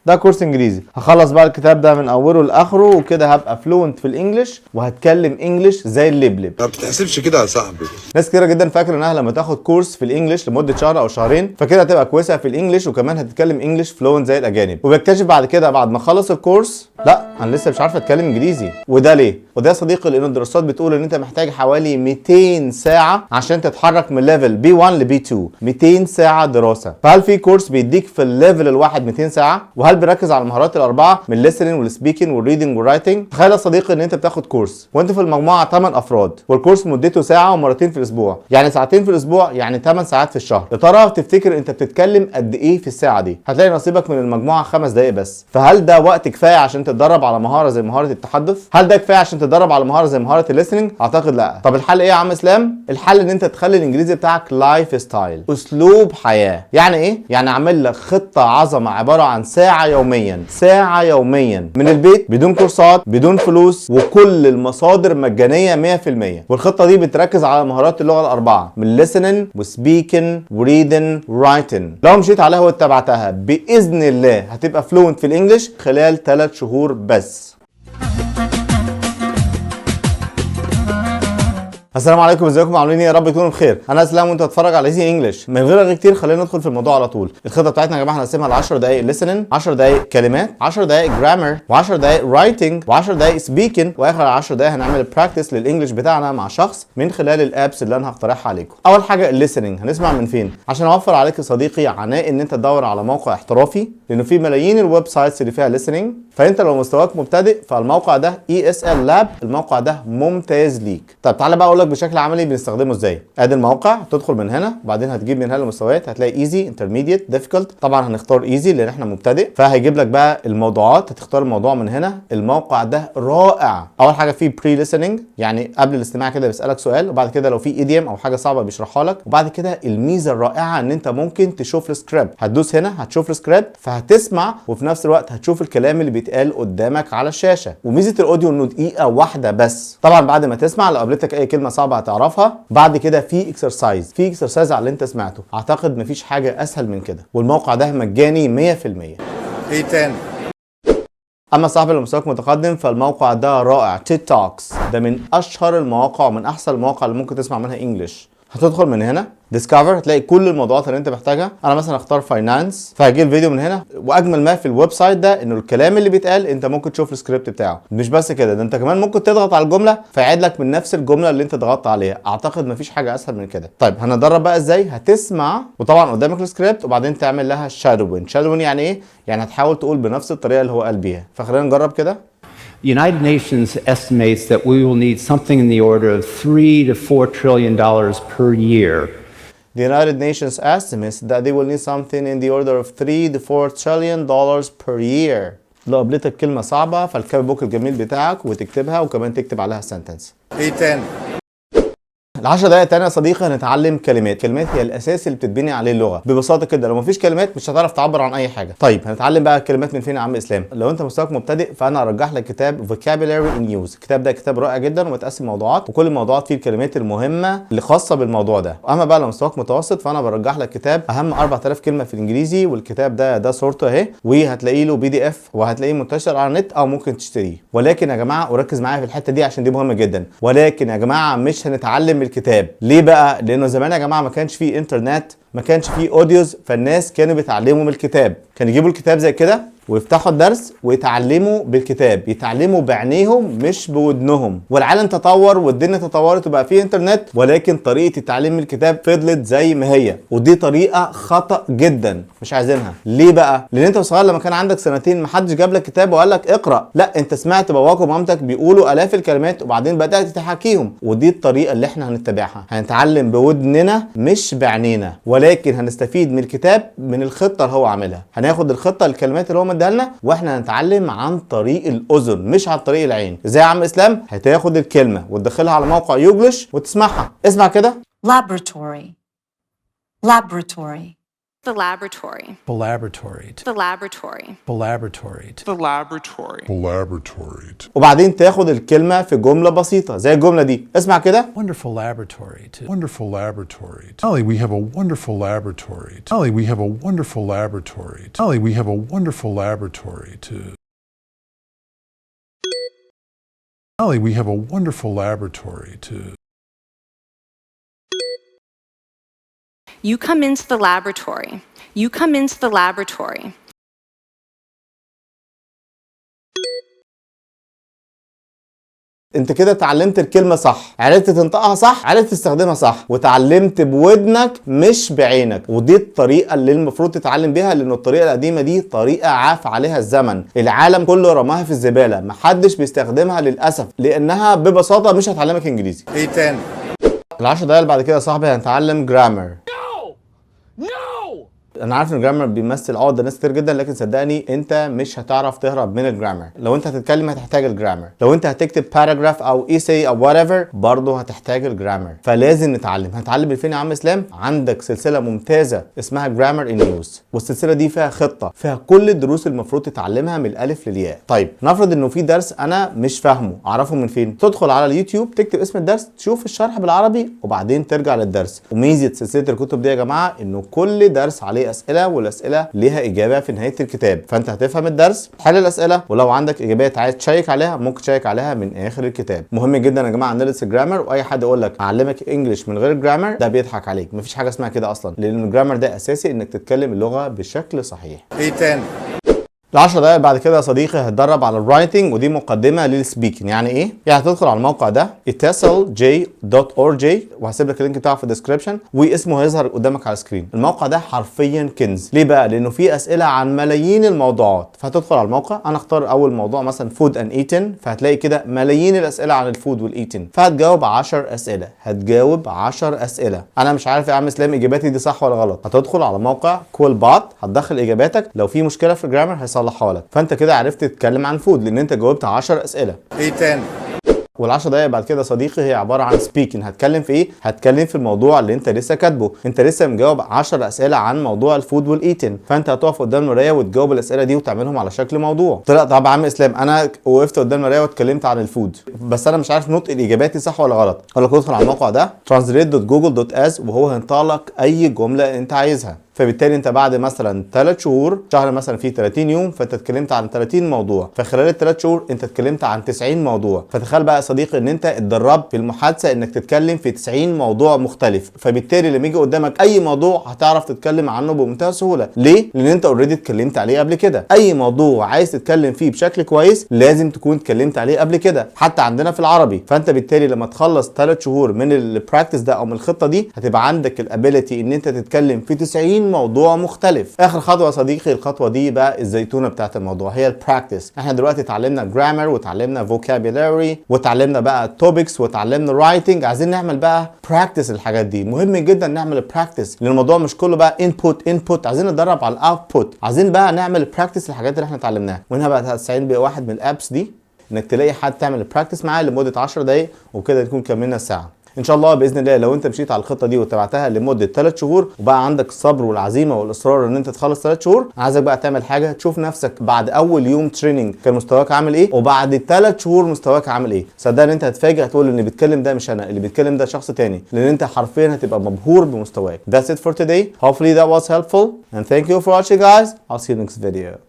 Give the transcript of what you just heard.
ده كورس انجليزي، هخلص بقى الكتاب ده من اوله لاخره وكده هبقى fluent في ال English وهتكلم English زي اللبلب. ما بتتحسبش كده يا صاحبي. ناس كتيرة جدا فاكره انها لما تاخد كورس في ال English لمدة شهر او شهرين فكده هتبقى كويسة في ال English وكمان هتتكلم English fluent زي الاجانب، وبيكتشف بعد كده بعد ما خلص الكورس: لا، انا لسه مش عارف اتكلم انجليزي. وده ليه؟ وده يا صديقي لان الدراسات بتقول ان انت محتاج حوالي 200 ساعة عشان تتحرك من level B1 ل B2. 200 ساعة دراسه. فهل في كورس بيديك في ال level الواحد 200 ساعه؟ وهل بيركز على المهارات الاربعة من listening وال speaking وال reading وال writing؟ تخيل يا صديقي ان انت بتاخد كورس وانت في المجموعة 8 افراد، والكورس مدته ساعة ومرتين في الاسبوع، يعني ساعتين في الاسبوع، يعني 8 ساعات في الشهر. يا ترى تفتكر انت بتتكلم قد ايه في الساعة دي؟ هتلاقي نصيبك من المجموعة 5 دقائق بس. فهل ده وقت كفاية عشان تتدرب على مهارة زي مهارة التحدث؟ هل ده كفاية عشان تتدرب على مهارة زي مهارة ال listening؟ اعتقد لا. طب الحل ايه يا عم اسلام؟ الحل ان انت تخلي الانجليزي بتاعك lifestyle، اسلوب حياه. يعني ايه؟ يعني اعمل لك خطه عظمه عبارة عن ساعة يوميا، ساعة يوميا من البيت، بدون كورسات، بدون فلوس، وكل المصادر مجانية 100%. والخطه دي بتركز على مهارات اللغة الاربعة من listening و speaking و reading writing. لو مشيت عليها واتبعتها باذن الله هتبقى fluent في ال English خلال 3 شهور بس. السلام عليكم، ازيكم؟ عاملين ايه؟ يا رب تكونوا بخير. انا اسلام وانت بتتفرج على Easy English. من غير رغي كتير خلينا ندخل في الموضوع على طول. الخطة بتاعتنا يا جماعة هنقسمها ل 10 دقائق listening، 10 دقائق كلمات، 10 دقائق grammar، و10 دقائق writing، و10 دقائق speaking، واخر 10 دقائق هنعمل practice لل English بتاعنا مع شخص من خلال ال apps اللي انا هقترحها عليكم. اول حاجة ال listening، هنسمع من فين؟ عشان اوفر عليك يا صديقي عناء ان انت تدور على موقع احترافي، لانه في ملايين ال websites اللي فيها listening، فانت لو مستواك مبتدئ فالموقع ده ESL Lab، الموقع ده ممتاز ليك. طب تعالى بقى اقول لك بشكل عملي بنستخدمه ازاي. ادي الموقع، تدخل من هنا وبعدين هتجيب من هنا المستويات، هتلاقي easy، intermediate، difficult. طبعا هنختار easy لان احنا مبتدئ. فهيجيب لك بقى الموضوعات، هتختار الموضوع من هنا. الموقع ده رائع. اول حاجة فيه pre listening، يعني قبل الاستماع كده بيسالك سؤال، وبعد كده لو في idiom او حاجة صعبة بيشرحها لك. وبعد كده الميزة الرائعة ان انت ممكن تشوف السكريبت. هتدوس هنا هتشوف السكريبت، فهتسمع وفي نفس الوقت هتشوف الكلام اللي بيتقال قدامك على الشاشه. وميزه ال audio انه دقيقة واحدة بس. طبعا بعد ما تسمع لو قابلتك اي كلمة صعبة هتعرفها. بعد كده في exercise، في exercise على اللي انت سمعته. اعتقد مفيش حاجة اسهل من كده، والموقع ده مجاني 100%. ايه تاني؟ اما صاحب اللي مستواك متقدم فالموقع ده رائع، TED Talks. ده من اشهر المواقع ومن احسن المواقع اللي ممكن تسمع منها English. هتدخل من هنا discover، هتلاقي كل الموضوعات اللي انت محتاجها. انا مثلا اختار finance، فهجيب الفيديو من هنا. واجمل ما في ال website ده انه الكلام اللي بيتقال انت ممكن تشوف السكريبت بتاعه. مش بس كده، ده انت كمان ممكن تضغط على الجملة فيعيد لك من نفس الجملة اللي انت ضغطت عليها. اعتقد مفيش حاجة اسهل من كده. طيب هندرب بقى ازاي؟ هتسمع وطبعا قدامك السكريبت، وبعدين تعمل لها shadowing. shadowing يعني ايه؟ يعني هتحاول تقول بنفس الطريقة اللي هو قال بيها. فخلينا نجرب كده. The United Nations estimates that we will need something in the order of $3 to $4 trillion per year. The United Nations estimates that they will need something in the order of 3 to $4 trillion per year. لو قابلتك كلمة صعبة فال copybook الجميل بتاعك وتكتبها وكمان تكتب عليها sentence. ايه تاني؟ ال10 دقايق التانية يا صديقي هنتعلم كلمات. كلمات هي الاساس اللي بتتبني عليه اللغه. ببساطة كده لو مفيش كلمات مش هتعرف تعبر عن اي حاجه. طيب هنتعلم بقى الكلمات من فين يا عم اسلام؟ لو انت مستواك مبتدئ فانا ارجح لك كتاب Vocabulary in Use. الكتاب ده كتاب رائع جدا ومتقسم موضوعات، وكل الموضوعات فيه الكلمات المهمة اللي خاصة بالموضوع ده. اما بقى لو مستواك متوسط فانا برجح لك كتاب اهم 4000 كلمة في الانجليزي، والكتاب ده صورته اهي، وهتلاقي له PDF وهتلاقيه منتشر على النت او ممكن تشتريه. ولكن يا جماعه، وركز معايا في الحتة دي عشان دي مهمة جدا، ولكن يا جماعة مش هنتعلم من الكتاب. ليه بقى؟ لانه زمان يا جماعة ما كانش فيه انترنت، ما كانش فيه audios، فالناس كانوا بيتعلموا من الكتاب. كانوا يجيبوا الكتاب زي كده ويفتحوا الدرس ويتعلموا بالكتاب، يتعلموا بعينيهم مش بودنهم. والعالم تطور والدنيا تطورت وبقى فيه انترنت، ولكن طريقه التعليم من الكتاب فضلت زي ما هي، ودي طريقه خطا جدا مش عايزينها. ليه بقى؟ لان انت صغير لما كان عندك سنتين محدش جاب لك كتاب وقال لك اقرا، لا، انت سمعت باباك ومامتك بيقولوا الاف الكلمات وبعدين بدات تحاكيهم. ودي الطريقة اللي احنا هنتبعها، هنتعلم بودننا مش بعينينا، ولكن هنستفيد من الكتاب من الخطة اللي هو عاملها. هناخد الخطة الكلمات اللي هو مديها لنا واحنا هنتعلم عن طريق الاذن مش عن طريق العين. ازاي يا عم اسلام؟ هتاخد الكلمة وتدخلها على موقع YouGlish وتسمعها. اسمع كده. Laboratory, laboratory. The laboratory. Laboratory. The laboratory. Laboratory. The laboratory. Laboratory. وبعدين تاخد الكلمة في جملة بسيطة زي الجملة دي، اسمع كده. Wonderful laboratory to Wonderful laboratory. Ollie, we have a wonderful laboratory. Ollie, we have a wonderful laboratory. Ollie, we have a wonderful laboratory to. Ollie, we have a wonderful laboratory to. You come into the laboratory. You come into the laboratory. انت كده اتعلمت الكلمة صح، عرفت تنطقها صح، عرفت تستخدمها صح، وتعلمت بودنك مش بعينك. ودي الطريقة اللي المفروض تتعلم بيها، لان الطريقة القديمة دي طريقة عاف عليها الزمن، العالم كله رماها في الزبالة، محدش بيستخدمها للأسف، لأنها ببساطة مش هتعلمك انجليزي. ايه تاني؟ ال10 دقايق اللي بعد كده يا صاحبي هنتعلم grammar. انا عارف ان ال grammar بيمثل عقده ناس كتير جدا، لكن صدقني انت مش هتعرف تهرب من ال grammar. لو انت هتتكلم هتحتاج ال grammar، لو انت هتكتب paragraph او essay او whatever برضه هتحتاج ال grammar. فلازم نتعلم. هنتعلم من فين يا عم اسلام؟ عندك سلسلة ممتازة اسمها Grammar in Use، والسلسله دي فيها خطه، فيها كل الدروس المفروض تتعلمها من الالف للياء. طيب نفرض انه في درس انا مش فاهمه، اعرفه من فين؟ تدخل على اليوتيوب، تكتب اسم الدرس، تشوف الشرح بالعربي، وبعدين ترجع للدرس. وميزه سلسلة الكتب دي يا جماعة انه كل درس عليه اسئلة، والاسئلة ليها اجابه في نهاية الكتاب، فانت هتفهم الدرس، تحل الاسئلة، ولو عندك اجابات عايز تشيك عليها ممكن تشيك عليها من اخر الكتاب. مهم جدا يا جماعة ندرس ال grammar، واي حد يقول لك اعلمك English من غير grammar ده بيضحك عليك، مفيش حاجة اسمها كده اصلا، لان ال grammar ده اساسي انك تتكلم اللغة بشكل صحيح. ايه تاني؟ ال10 دقايق بعد كده يا صديقي هتدرب على ال writing، ودي مقدمه لل speaking. يعني ايه؟ يعني هتدخل على الموقع ده itesalj.org، وهسيب لك ال link بتاعه في ال description، واسمه هيظهر قدامك على ال screen. الموقع ده حرفيا كنز. ليه بقى؟ لانه فيه اسئلة عن ملايين الموضوعات. فهتدخل على الموقع، انا اختار اول موضوع مثلا food and eating، فهتلاقي كده ملايين الاسئلة عن ال food وال eating، فهتجاوب 10 اسئلة. هتجاوب 10 اسئلة. انا مش عارف يا عم اسلام اجاباتي دي صح ولا غلط. هتدخل على موقع QuillBot، هتدخل اجاباتك، لو في مشكلة في ال grammar هيصلحها لك. فانت كده عرفت تتكلم عن food لان انت جاوبت 10 اسئلة. ايه تاني؟ وال10 دقايق بعد كده يا صديقي هي عبارة عن speaking. هتكلم في ايه؟ هتكلم في الموضوع اللي انت لسه كاتبه. انت لسه مجاوب 10 اسئلة عن موضوع ال food وال eating، فانت هتقف قدام المراية وتجاوب الاسئلة دي وتعملهم على شكل موضوع. طلع طب يا عم اسلام انا وقفت قدام المراية واتكلمت عن ال food، بس انا مش عارف نطق الاجابات صح ولا غلط. اقول لك ادخل على الموقع ده translate.google.as، وهو هينطق لك اي جملة انت عايزها. فبالتالي انت بعد مثلا 3 شهور، شهر مثلا فيه 30 يوم، فانت اتكلمت عن 30 موضوع، فخلال الثلاث شهور انت اتكلمت عن 90 موضوع. فتخيل بقى يا صديقي ان انت اتدربت في المحادثة انك تتكلم في 90 موضوع مختلف، فبالتالي لما يجي قدامك اي موضوع هتعرف تتكلم عنه بمنتهى السهولة. ليه؟ لان انت already اتكلمت عليه قبل كده. اي موضوع عايز تتكلم فيه بشكل كويس لازم تكون اتكلمت عليه قبل كده، حتى عندنا في العربي. فانت بالتالي لما تخلص 3 شهور من ال practice ده او من الخطة دي، هتبقى عندك ال ability ان انت تتكلم في 90 موضوع مختلف. اخر خطوة يا صديقي، الخطوة دي بقى الزيتونه بتاعت الموضوع، هي ال practice. احنا دلوقتي اتعلمنا grammar وتعلمنا vocabulary وتعلمنا بقى topics وتعلمنا writing، عايزين نعمل بقى practice الحاجات دي. مهم جدا نعمل practice، لان الموضوع مش كله بقى input input، عايزين نتدرب على ال output، عايزين بقى نعمل practice الحاجات اللي احنا اتعلمناها. وهنا بقى هتستعين بواحد من ال apps دي، انك تلاقي حد تعمل practice معاه لمدة 10 دقائق، وبكده نكون كملنا ساعة ان شاء الله باذن الله. لو انت مشيت على الخطة دي وتبعتها لمدة 3 شهور، وبقى عندك الصبر والعزيمة والاصرار ان انت تخلص 3 شهور، عايزك بقى تعمل حاجة، تشوف نفسك بعد اول يوم training كان مستواك عامل ايه، وبعد 3 شهور مستواك عامل ايه. صدقني انت هتفاجئ، هتقول ان اللي بيتكلم ده مش انا، اللي بيتكلم ده شخص تاني، لان انت حرفيا هتبقى مبهور بمستواك. That's it for today. Hopefully that was helpful and thank you for watching guys. I'll see you next video.